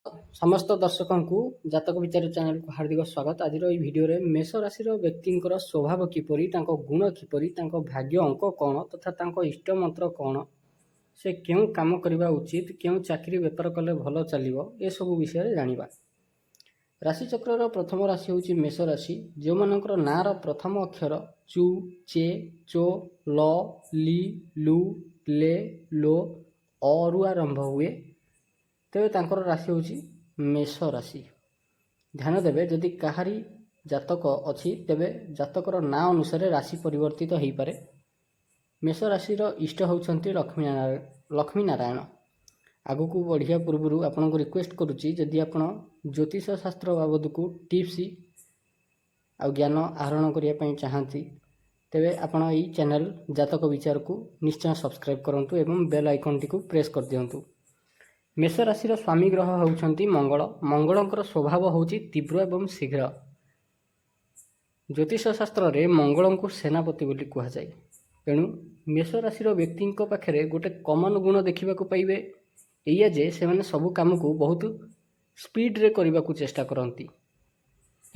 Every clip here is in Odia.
ସମସ୍ତ ଦର୍ଶକଙ୍କୁ ଜାତକ ବିଚାର ଚ୍ୟାନେଲକୁ ହାର୍ଦ୍ଦିକ ସ୍ୱାଗତ। ଆଜିର ଏହି ଭିଡ଼ିଓରେ ମେଷ ରାଶିର ବ୍ୟକ୍ତିଙ୍କର ସ୍ୱଭାବ କିପରି, ତାଙ୍କ ଗୁଣ କିପରି, ତାଙ୍କ ଭାଗ୍ୟ ଅଙ୍କ କ'ଣ ତଥା ତାଙ୍କ ଇଷ୍ଟ ମନ୍ତ୍ର କ'ଣ, ସେ କେଉଁ କାମ କରିବା ଉଚିତ, କେଉଁ ଚାକିରି ବେପାର କଲେ ଭଲ ଚାଲିବ, ଏସବୁ ବିଷୟରେ ଜାଣିବା। ରାଶିଚକ୍ରର ପ୍ରଥମ ରାଶି ହେଉଛି ମେଷ ରାଶି। ଯେଉଁମାନଙ୍କର ନାଁର ପ୍ରଥମ ଅକ୍ଷର ଚୁ, ଚେ, ଚୋ, ଲ, ଲି, ଲୁ, ଲେ, ଲୋ, ଅରୁ ଆରମ୍ଭ ହୁଏ, ତେବେ ତାଙ୍କର ରାଶି ହେଉଛି ମେଷ ରାଶି। ଧ୍ୟାନ ଦେବେ, ଯଦି କାହାରି ଜାତକ ଅଛି, ତେବେ ଜାତକର ନାଁ ଅନୁସାରେ ରାଶି ପରିବର୍ତ୍ତିତ ହୋଇପାରେ। ମେଷ ରାଶିର ଇଷ୍ଟ ହେଉଛନ୍ତି ଲକ୍ଷ୍ମୀ ନାରାୟଣ। ଆଗକୁ ବଢ଼ିବା ପୂର୍ବରୁ ଆପଣଙ୍କୁ ରିକ୍ୱେଷ୍ଟ କରୁଛି, ଯଦି ଆପଣ ଜ୍ୟୋତିଷ ଶାସ୍ତ୍ର ବାବଦକୁ ଟିପ୍ସ ଆଉ ଜ୍ଞାନ ଆହରଣ କରିବା ପାଇଁ ଚାହାନ୍ତି, ତେବେ ଆପଣ ଏଇ ଚ୍ୟାନେଲ୍ ଜାତକ ବିଚାରକୁ ନିଶ୍ଚୟ ସବସ୍କ୍ରାଇବ୍ କରନ୍ତୁ ଏବଂ ବେଲ୍ ଆଇକନ୍ଟିକୁ ପ୍ରେସ୍ କରିଦିଅନ୍ତୁ। ମେଷ ରାଶିର ସ୍ୱାମୀ ଗ୍ରହ ହେଉଛନ୍ତି ମଙ୍ଗଳ। ମଙ୍ଗଳଙ୍କର ସ୍ୱଭାବ ହେଉଛି ତୀବ୍ର ଏବଂ ଶୀଘ୍ର। ଜ୍ୟୋତିଷ ଶାସ୍ତ୍ରରେ ମଙ୍ଗଳଙ୍କୁ ସେନାପତି ବୋଲି କୁହାଯାଏ। ତେଣୁ ମେଷ ରାଶିର ବ୍ୟକ୍ତିଙ୍କ ପାଖରେ ଗୋଟେ କମନ୍ ଗୁଣ ଦେଖିବାକୁ ପାଇବେ ଏଇଆ ଯେ ସେମାନେ ସବୁ କାମକୁ ବହୁତ ସ୍ପିଡ଼ରେ କରିବାକୁ ଚେଷ୍ଟା କରନ୍ତି।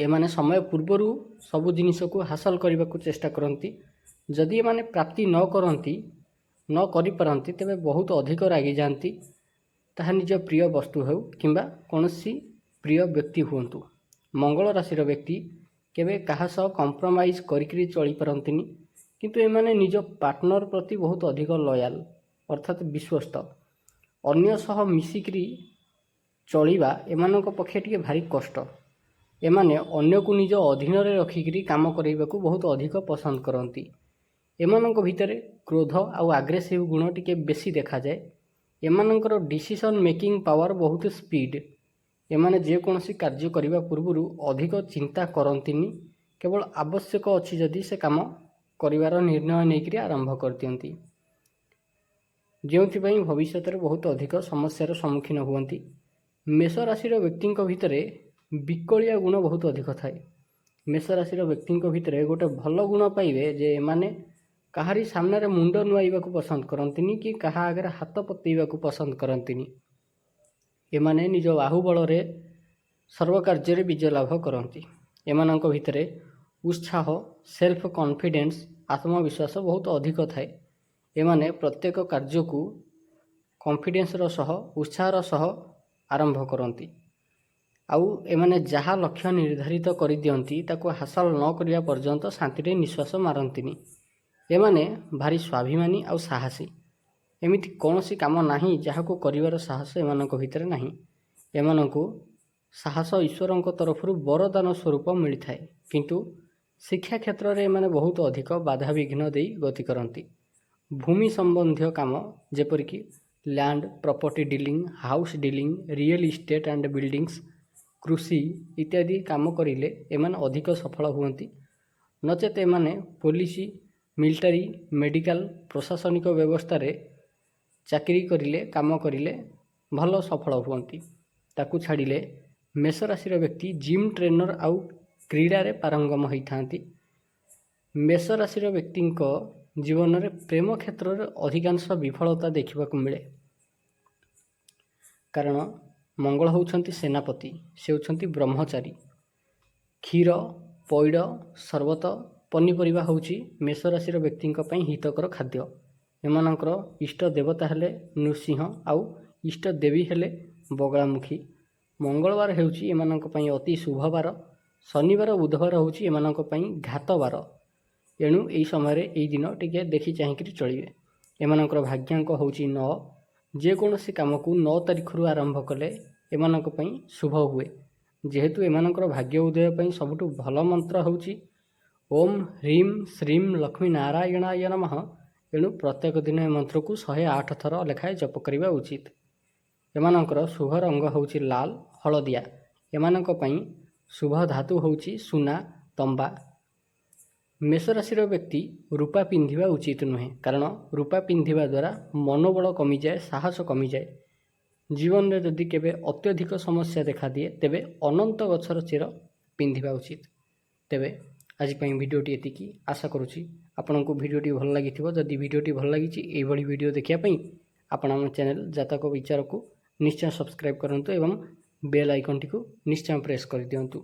ଏମାନେ ସମୟ ପୂର୍ବରୁ ସବୁ ଜିନିଷକୁ ହାସଲ କରିବାକୁ ଚେଷ୍ଟା କରନ୍ତି। ଯଦି ଏମାନେ ପ୍ରାପ୍ତି ନ କରନ୍ତି, ନ କରିପାରନ୍ତି, ତେବେ ବହୁତ ଅଧିକ ରାଗିଯାଆନ୍ତି, ତାହା ନିଜ ପ୍ରିୟ ବସ୍ତୁ ହେଉ କିମ୍ବା କୌଣସି ପ୍ରିୟ ବ୍ୟକ୍ତି ହୁଅନ୍ତୁ। ମଙ୍ଗଳ ରାଶିର ବ୍ୟକ୍ତି କେବେ କାହା ସହ କମ୍ପ୍ରମାଇଜ୍ କରିକିରି ଚଳିପାରନ୍ତିନି। କିନ୍ତୁ ଏମାନେ ନିଜ ପାର୍ଟନର ପ୍ରତି ବହୁତ ଅଧିକ ଲୟାଲ, ଅର୍ଥାତ୍ ବିଶ୍ୱସ୍ତ। ଅନ୍ୟ ସହ ମିଶିକିରି ଚଳିବା ଏମାନଙ୍କ ପକ୍ଷେ ଟିକେ ଭାରି କଷ୍ଟ। ଏମାନେ ଅନ୍ୟକୁ ନିଜ ଅଧୀନରେ ରଖିକିରି କାମ କରାଇବାକୁ ବହୁତ ଅଧିକ ପସନ୍ଦ କରନ୍ତି। ଏମାନଙ୍କ ଭିତରେ କ୍ରୋଧ ଆଉ ଆଗ୍ରେସିଭ୍ ଗୁଣ ଟିକେ ବେଶୀ ଦେଖାଯାଏ। ଏମାନଙ୍କର ଡିସିସନ୍ ମେକିଂ ପାୱାର ବହୁତ ସ୍ପିଡ଼। ଏମାନେ ଯେକୌଣସି କାର୍ଯ୍ୟ କରିବା ପୂର୍ବରୁ ଅଧିକ ଚିନ୍ତା କରନ୍ତିନି। କେବଳ ଆବଶ୍ୟକ ଅଛି ଯଦି ସେ କାମ କରିବାର ନିର୍ଣ୍ଣୟ ନେଇକରି ଆରମ୍ଭ କରିଦିଅନ୍ତି, ଯେଉଁଥିପାଇଁ ଭବିଷ୍ୟତରେ ବହୁତ ଅଧିକ ସମସ୍ୟାର ସମ୍ମୁଖୀନ ହୁଅନ୍ତି। ମେଷ ରାଶିର ବ୍ୟକ୍ତିଙ୍କ ଭିତରେ ବିକଳିଆ ଗୁଣ ବହୁତ ଅଧିକ ଥାଏ। ମେଷ ରାଶିର ବ୍ୟକ୍ତିଙ୍କ ଭିତରେ ଗୋଟେ ଭଲ ଗୁଣ ପାଇବେ ଯେ ଏମାନେ କାହାରି ସାମ୍ନାରେ ମୁଣ୍ଡ ନୁଆଇବାକୁ ପସନ୍ଦ କରନ୍ତିନି କି କାହା ଆଗରେ ହାତ ପତେଇବାକୁ ପସନ୍ଦ କରନ୍ତିନି। ଏମାନେ ନିଜ ବାହୁବଳରେ ସର୍ବକାର୍ଯ୍ୟରେ ବିଜୟ ଲାଭ କରନ୍ତି। ଏମାନଙ୍କ ଭିତରେ ଉତ୍ସାହ, ସେଲ୍ଫ କନଫିଡେନ୍ସ, ଆତ୍ମବିଶ୍ୱାସ ବହୁତ ଅଧିକ ଥାଏ। ଏମାନେ ପ୍ରତ୍ୟେକ କାର୍ଯ୍ୟକୁ କନଫିଡେନ୍ସର ସହ, ଉତ୍ସାହର ସହ ଆରମ୍ଭ କରନ୍ତି। ଆଉ ଏମାନେ ଯାହା ଲକ୍ଷ୍ୟ ନିର୍ଦ୍ଧାରିତ କରିଦିଅନ୍ତି, ତାକୁ ହାସଲ ନ କରିବା ପର୍ଯ୍ୟନ୍ତ ଶାନ୍ତିରେ ନିଶ୍ୱାସ ମାରନ୍ତିନି। ଏମାନେ ଭାରି ସ୍ୱାଭିମାନୀ ଆଉ ସାହସୀ। ଏମିତି କୌଣସି କାମ ନାହିଁ ଯାହାକୁ କରିବାର ସାହସ ଏମାନଙ୍କ ଭିତରେ ନାହିଁ। ଏମାନଙ୍କୁ ସାହସ ଈଶ୍ୱରଙ୍କ ତରଫରୁ ବରଦାନ ସ୍ୱରୂପ ମିଳିଥାଏ। କିନ୍ତୁ ଶିକ୍ଷା କ୍ଷେତ୍ରରେ ଏମାନେ ବହୁତ ଅଧିକ ବାଧାବିଘ୍ନ ଦେଇ ଗତି କରନ୍ତି। ଭୂମି ସମ୍ବନ୍ଧୀୟ କାମ, ଯେପରିକି land, property dealing, house dealing, real estate and buildings, କୃଷି ଇତ୍ୟାଦି କାମ କରିଲେ ଏମାନେ ଅଧିକ ସଫଳ ହୁଅନ୍ତି। ନଚେତ୍ ଏମାନେ ପୋଲିସ, ମିଲିଟାରୀ, ମେଡ଼ିକାଲ, ପ୍ରଶାସନିକ ବ୍ୟବସ୍ଥାରେ ଚାକିରି କରିଲେ, କାମ କରିଲେ ଭଲ ସଫଳ ହୁଅନ୍ତି। ତାକୁ ଛାଡ଼ିଲେ ମେଷ ରାଶିର ବ୍ୟକ୍ତି ଜିମ୍ ଟ୍ରେନର ଆଉ କ୍ରୀଡ଼ାରେ ପାରଙ୍ଗମ ହୋଇଥାନ୍ତି। ମେଷ ରାଶିର ବ୍ୟକ୍ତିଙ୍କ ଜୀବନରେ ପ୍ରେମ କ୍ଷେତ୍ରରେ ଅଧିକାଂଶ ବିଫଳତା ଦେଖିବାକୁ ମିଳେ। କାରଣ ମଙ୍ଗଳ ହେଉଛନ୍ତି ସେନାପତି, ସେ ହେଉଛନ୍ତି ବ୍ରହ୍ମଚାରୀ। କ୍ଷୀର, ପଇଡ଼, ସରବତ, ପନିପରିବା ହେଉଛି ମେଷ ରାଶିର ବ୍ୟକ୍ତିଙ୍କ ପାଇଁ ହିତକର ଖାଦ୍ୟ। ଏମାନଙ୍କର ଇଷ୍ଟ ଦେବତା ହେଲେ ନୃସିଂହ ଆଉ ଇଷ୍ଟ ଦେବୀ ହେଲେ ବଗଳାମୁଖୀ। ମଙ୍ଗଳବାର ହେଉଛି ଏମାନଙ୍କ ପାଇଁ ଅତି ଶୁଭବାର। ଶନିବାର, ବୁଧବାର ହେଉଛି ଏମାନଙ୍କ ପାଇଁ ଘାତବାର। ଏଣୁ ଏହି ସମୟରେ, ଏଇ ଦିନ ଟିକେ ଦେଖି ଚାହିଁକିରି ଚଳିବେ। ଏମାନଙ୍କର ଭାଗ୍ୟାଙ୍କ ହେଉଛି 9। ଯେକୌଣସି କାମକୁ 9 ତାରିଖରୁ ଆରମ୍ଭ କଲେ ଏମାନଙ୍କ ପାଇଁ ଶୁଭ ହୁଏ। ଯେହେତୁ ଏମାନଙ୍କର ଭାଗ୍ୟ ଉଦୟ ପାଇଁ ସବୁଠୁ ଭଲ ମନ୍ତ୍ର ହେଉଛି ଓମ୍ ହ୍ରୀಂ ଶ୍ରୀಂ ଲକ୍ଷ୍ମୀ ନାରାୟଣାୟ ନମଃ। ଏଣୁ ପ୍ରତ୍ୟେକ ଦିନ ଏ ମନ୍ତ୍ରକୁ 108 ଥର ଲେଖାଏଁ ଜପ କରିବା ଉଚିତ। ଏମାନଙ୍କର ଶୁଭ ରଙ୍ଗ ହେଉଛି ଲାଲ, ହଳଦିଆ। ଏମାନଙ୍କ ପାଇଁ ଶୁଭ ଧାତୁ ହେଉଛି ସୁନା, ତମ୍ବା। ମେଷ ରାଶିର ବ୍ୟକ୍ତି ରୂପା ପିନ୍ଧିବା ଉଚିତ ନୁହେଁ, କାରଣ ରୂପା ପିନ୍ଧିବା ଦ୍ୱାରା ମନୋବଳ କମିଯାଏ, ସାହସ କମିଯାଏ। ଜୀବନରେ ଯଦି କେବେ ଅତ୍ୟଧିକ ସମସ୍ୟା ଦେଖାଦିଏ, ତେବେ ଅନନ୍ତ ଗଛର ଚେର ପିନ୍ଧିବା ଉଚିତ। ତେବେ ଆଜି ପାଇଁ ଭିଡ଼ିଓଟି ଏତିକି। ଆଶା କରୁଛି ଆପଣଙ୍କୁ ଭିଡ଼ିଓଟି ଭଲ ଲାଗିଥିବ। ଯଦି ଭିଡ଼ିଓଟି ଭଲ ଲାଗିଛି, ଏଇଭଳି ଭିଡ଼ିଓ ଦେଖିବା ପାଇଁ ଆପଣ ଆମ ଚ୍ୟାନେଲ୍ ଜାତକ ବିଚାରକୁ ନିଶ୍ଚୟ ସବସ୍କ୍ରାଇବ୍ କରନ୍ତୁ ଏବଂ ବେଲ୍ ଆଇକନ୍ଟିକୁ ନିଶ୍ଚୟ ପ୍ରେସ୍ କରିଦିଅନ୍ତୁ।